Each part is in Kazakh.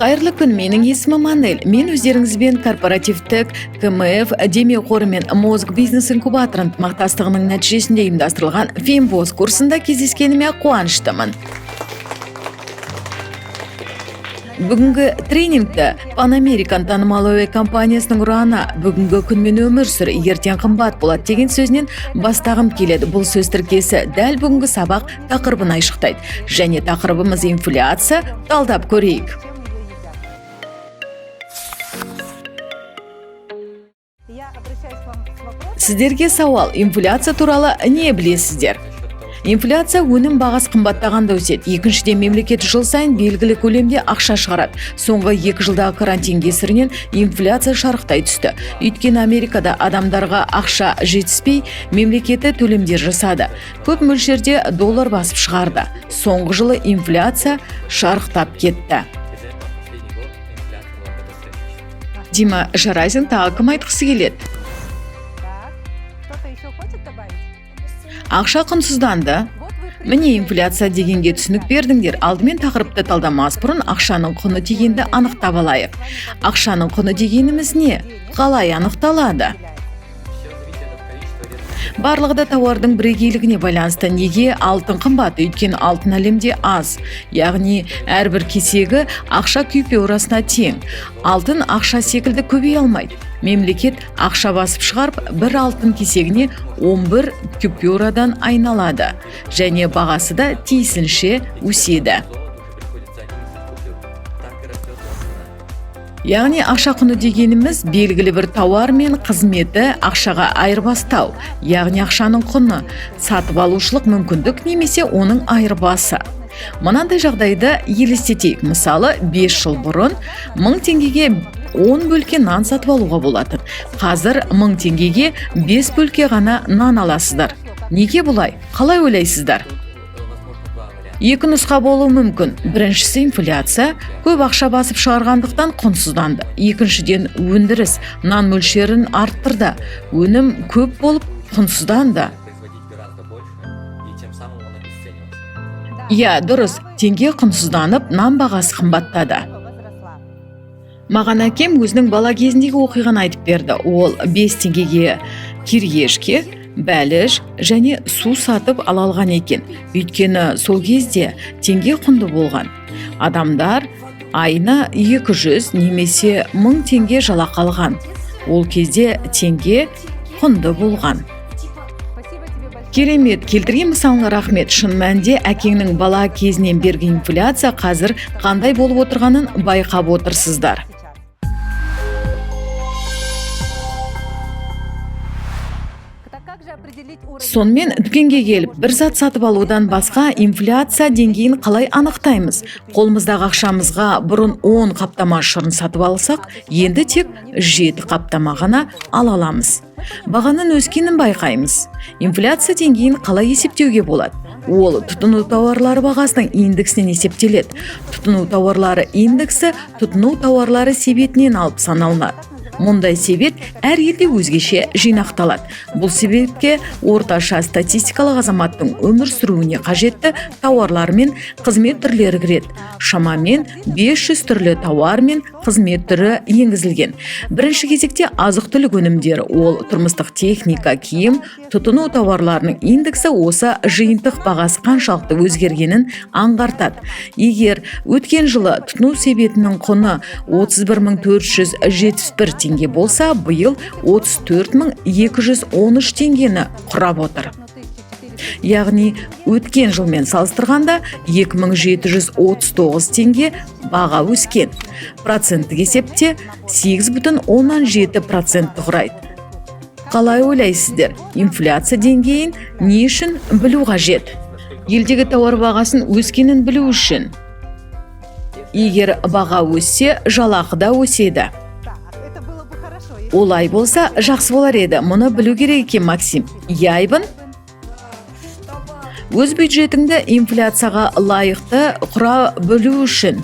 Қайырлы күн, менің есімім Анель. Мен өздеріңізбен корпоративтік КМФ демеу қоры мен Мозг бизнес инкубаторы ынтымақтастығының нәтижесінде ұйымдастырылған Финбос курсында кездескеніме қуаныштымын. Бүгінгі тренингті Pan American танымал әуе компаниясының ұраны «Бүгінгі күнмен өмір сүр, ертең қымбат болады» деген сөзінен бастағым келеді. Бұл сөз тіркесі дәл бүгінгі сабақ тақырыбын айшықтайды. Және тақырыбымыз инфляция, талдап көрейік. Сіздерге сауал: инфляция туралы не білесіздер? Инфляция өнім бағасы қымбаттағанда өседі. Екіншіден, мемлекет жыл сайын белгілі көлемде ақша шығарады. Соңғы 2 жылдағы карантин кесірінен инфляция шарықтай түсті. Өйткені Америкада адамдарға ақша жетіспей, мемлекеті төлемдер жасады. Көп мөлшерде доллар басып шығарды. Соңғы жылы инфляция шарықтап кетті. Дима, жарайсың, тағы кім айтқысы келеді? Так, кто-то еще хочет добавить? Ақша құнсызданды. Вот вы Міне, инфляция дегенге түсінік бердіңдер. Алдымен тақырыпты талдамас бұрын ақшаның құны дегенді анықтап алайық. Ақшаның құны дегеніміз не? Қалай анықталады? Барлығы да тауардың бірегейлігіне байланысты. Неге алтын қымбат? Өйткені алтын әлемде аз. Яғни әрбір кесегі ақша купюрасына тең. Алтын ақша секілді көбейе алмайды. Мемлекет ақша басып шығарып, бір алтын кесегіне 11 купюрадан айналады. Және бағасы да тиісінше өседі. Яғни ақша құны дегеніміз белгілі бір тауар мен қызметі ақшаға айырбастау, яғни ақшаның құны, сатып алушылық мүмкіндік немесе оның айырбасы. Мынандай жағдайды елестетейік. Мысалы, 5 жыл бұрын 1000 теңгеге 10 бөлке нан сатып алуға болатын. Қазір 1000 теңгеге 5 бөлке ғана нан аласыздар. Неге бұлай? Қалай ойлайсыздар? Екі нұсқа болуы мүмкін. Біріншісі: инфляция, көп ақша басып шығарғандықтан құнсызданды. Екіншіден, өндіріс нан мөлшерін арттырды. Өнім көп болып құнсызданды. Производить гораздо больше, и тем самым он обесценивался. Иә, дұрыс. Теңге құнсызданып, нан бағасы қымбаттады. Возросла. Маған әкем өзінің бала кезіндегі оқиғаны айтып берді. Ол 5 теңгеге кириешки, бәліш және су сатып ала алған екен. Өйткені сол кезде теңге құнды болған. Адамдар айына 200 немесе 1000 теңге жалақы алған. Ол кезде теңге құнды болған. Спасибо тебе большое. Керемет, келтірген мысалыңа рахмет. Шын мәнінде әкеңнің бала кезінен бергі инфляция қазір қандай болып отырғанын байқап отырсыздар. Сейчас. Так как же определить уровень? Сонымен, дүкенге келіп бір зат сатып алудан басқа инфляция деңгейін қалай анықтаймыз? Қолымыздағы ақшамызға бұрын 10 қаптама шырын сатып алсақ, енді тек 7 қаптама ғана ала аламыз. Бағаның өскенін байқаймыз. Инфляция деңгейін қалай есептеуге болады? Ол тұтыну тауарлары бағасының индексінен есептеледі. Тұтыну тауарлары индексі тұтыну тауарлары себетінен алып саналынады. Мұндай себет әр елде өзгеше жинақталады. Бұл себетке орташа статистикалық азаматтың өмір сүруіне қажетті тауарлар мен қызмет түрлері кіреді. Шамамен 500 түрлі тауар мен қызмет түрі енгізілген. Бірінші кезекте азық түлік өнімдері, ол тұрмыстық техника, киім. Тұтыну тауарларының индексі осы жиынтық бағасы қаншалықты өзгергенін аңғартады. Егер өткен жылы тұтыну себетінің құны 31 471 теңге болса, биыл 34 213 теңгені құрап отыр. Яғни өткен жылмен салыстырғанда 2739 теңге баға өскен. Проценттік есепте 8,7%-ті құрайды. Қалай ойлайсыздар, инфляция деңгейін не үшін білу қажет? Елдегі тауар бағасын өскенін білу үшін. Егер баға өссе, жалақы да өседі. Так, это было бы хорошо, если Олай болса, жақсы болар еді. Мұны білу керек екен, Максим. Иә, Айбын? Өз бюджетіңді инфляцияға лайықты құра білу үшін.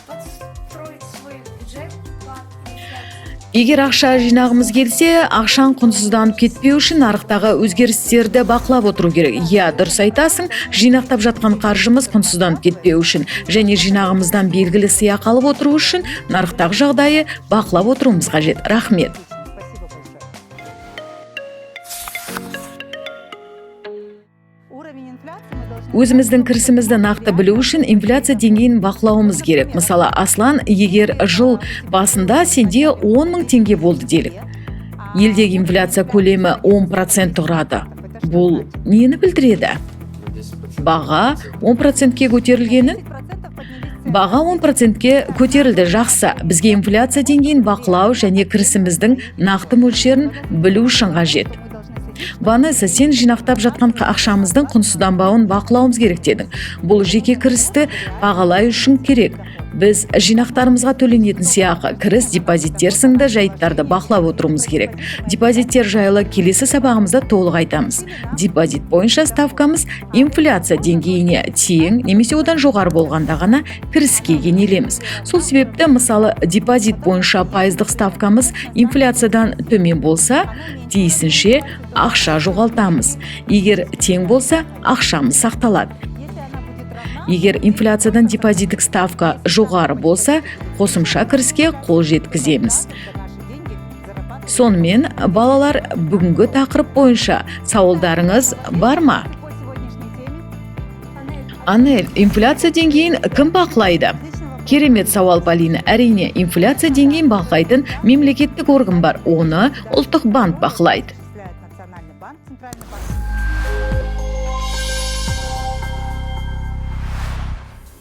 Подстроить свой бюджет под инфляцию. Егер ақша жинағымыз келсе, ақшаң құнсызданып кетпеу үшін нарықтағы өзгерістерді бақылап отыру керек. Иә, дұрыс айтасың, жинақтап жатқан қаржымыз құнсызданып кетпеу үшін және жинағымыздан белгілі сыйақы алып отыру үшін нарықтағы жағдайы бақылап отыруымыз қажет. Рахмет. Спасибо большое. Уровень инфляции мы должны... Өзіміздің кірісімізді нақты білу үшін инфляция деңгейін бақылауымыз керек. Мысалы, Аслан, егер жыл басында сенде 10 мың теңге болды делік. Елдегі инфляция көлемі 10% құрады. Бұл нені білдіреді? Баға 10%-ке көтерілгенін? 10% поднялись цены. Баға 10%-ке көтерілді, жақсы. Бізге инфляция деңгейін бақылау және кірісіміздің нақты мөлшерін білу үшін қажет. Мы должны следить, Ванесса, сен жинақтап жатқан ақшамыздың құнсызданбауын бақылауымыз керек дедің. Бұл жеке кірісті бағалай үшін керек. Біз жинақтарымызға төленетін сыйақы, кіріс, депозиттер сынды жайттарды бақылап отыруымыз керек. Депозиттер жайлы келесі сабағымызда толық айтамыз. Депозит бойынша ставкамыз инфляция деңгейіне тең немесе одан жоғары болғанда ғана кіріске кенелеміз. Сол себепті, мысалы, депозит бойынша пайыздық ставкамыз инфляциядан төмен болса, тиісінше ақша жоғалтамыз. Егер тең болса, ақшамыз сақталады. Если она будет равна, Егер инфляциядан депозиттік ставка жоғары болса, қосымша кіріске қол жеткіземіз. чтобы наши деньги зарабатывали Сонымен, балалар, бүгінгі тақырып бойынша сауалдарыңыз бар ма? по сегодняшней теме. Анель, инфляция деңгейін кім бақылайды? Отличный вопрос. Керемет сауал, Полина. Әрине, инфляция деңгейін бақылайтын мемлекеттік орган бар. Оны Ұлттық банк бақылайды. Осуществляет Национальный банк, Центральный банк.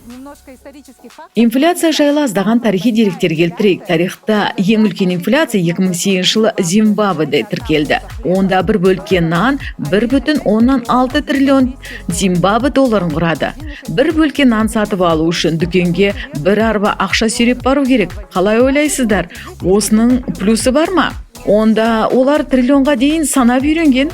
Немножко исторических фактов. Инфляция жайлы аздаған тарихи деректер келтірейік. Тарихта ең үлкен инфляция 2008 жылы Зимбабведе тіркелді. Онда бір бөлке нан 1,6 триллион Зимбабве долларын құрады. Бір бөлке нан сатып алу үшін дүкенге бір арба ақша сүйреп бару керек. Қалай ойлайсыздар? Осының плюсы бар ма? Онда олар триллионға дейін санап үйренген.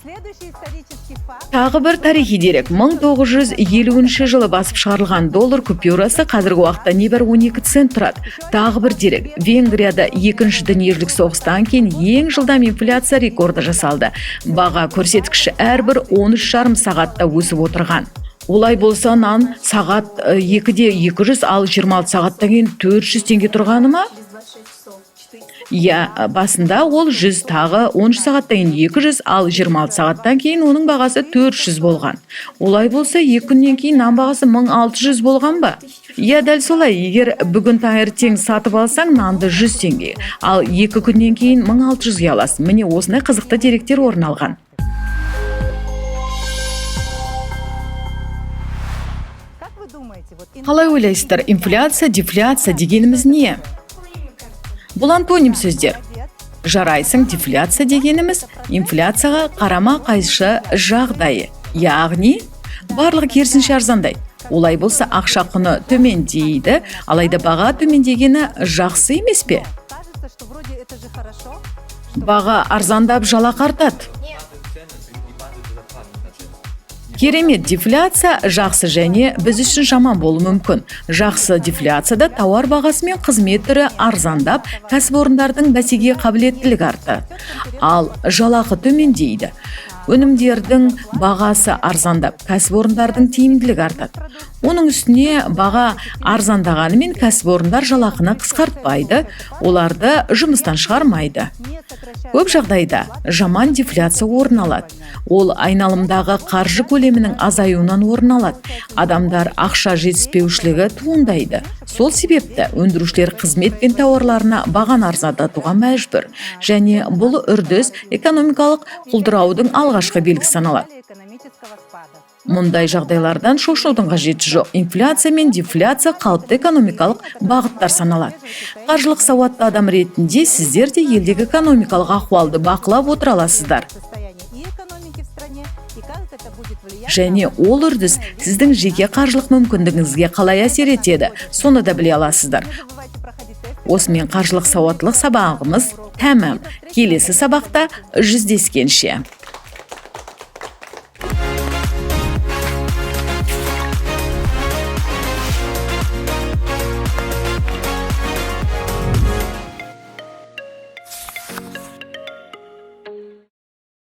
Следующий исторический факт. Тағы бір тарихи дерек: 1950 жылы басып шығарылған доллар купюрасы қазіргі уақытта небәрі 12 цент тұрады. Тағы бір дерек: Венгрияда Екінші дүниежүзілік соғыстан кейін ең жылдам инфляция рекорды жасалды. Баға көрсеткіші әрбір 13,5 сағатта өсіп отырған. Олай болса, нан сағат 2-де 200, ал 26 сағаттан кейін 400 теңге тұрғаны ма? Через 26 часов 400. Иә, басында ол 100, тағы 13 сағаттан кейін 200, ал 26 сағаттан кейін оның бағасы 400 болған. Олай болса, екі күннен кейін нан бағасы 1600 болған ба? Иә, дәл солай. Егер бүгін таңертең сатып алсаң, нанды 100 теңге, ал екі күннен кейін 1600-ге аласың. Міне, осындай қызықты деректер орын алған. Как вы думаете, вот Қалай ойлайсыздар, инфляция, дефляция дегеніміз не? Бұл антоним сөздер. Молодец. Жарайсың, дефляция дегеніміз инфляцияға қарама қайшы жағдайы. Яғни, барлығы керісінше арзандайды. Олай болса, ақша құны төмендейді, алайда баға төмендегені жақсы емес пе? Кажется, что вроде это же хорошо. Баға арзандап, жалақы артады. Падают цены и падают зарплаты, соответственно. Керемет, дефляция жақсы және біз үшін жаман болуы мүмкін. Жақсы дефляцияда тауар бағасы мен қызмет түрі арзандап, кәсіпорындардың бәсекеге қабілеттілігі артады. Ал жалақы төмендейді. Өнімдердің бағасы арзандап, кәсіпорындардың тиімділігі артады. Оның үстіне, баға арзандағанымен, кәсіпорындар жалақыны қысқартпайды, оларды жұмыстан шығармайды. Не сокращают Көп жағдайда жаман дефляция орын алады. Ол айналымдағы қаржы көлемінің азаюынан орын алады. Адамдар ақша жетіспеушілігі туындайды. Сол себепті өндірушілер қызмет пен тауарларына бағаны арзандатуға мәжбүр. Және бұл үрдіс экономикалық құлдыраудың алғашқы белгісі саналады. экономического спада. Мұндай жағдайлардан шошынудың қажеті жоқ. Инфляция мен дефляция қалыпты экономикалық бағыттар саналады. Қаржылық сауатты адам ретінде сіздер де елдегі экономикалық ахуалды бақылап отыра аласыздар. Состояние и экономики в стране, и как это будет влиять Және ол үрдіс сіздің жеке қаржылық мүмкіндігіңізге қалай әсер етеді, соны да біле аласыздар. Не забывайте проходить тесты. Осымен қаржылық сауаттылық сабағымыз тәмам. Келесі сабақта жүздескенше.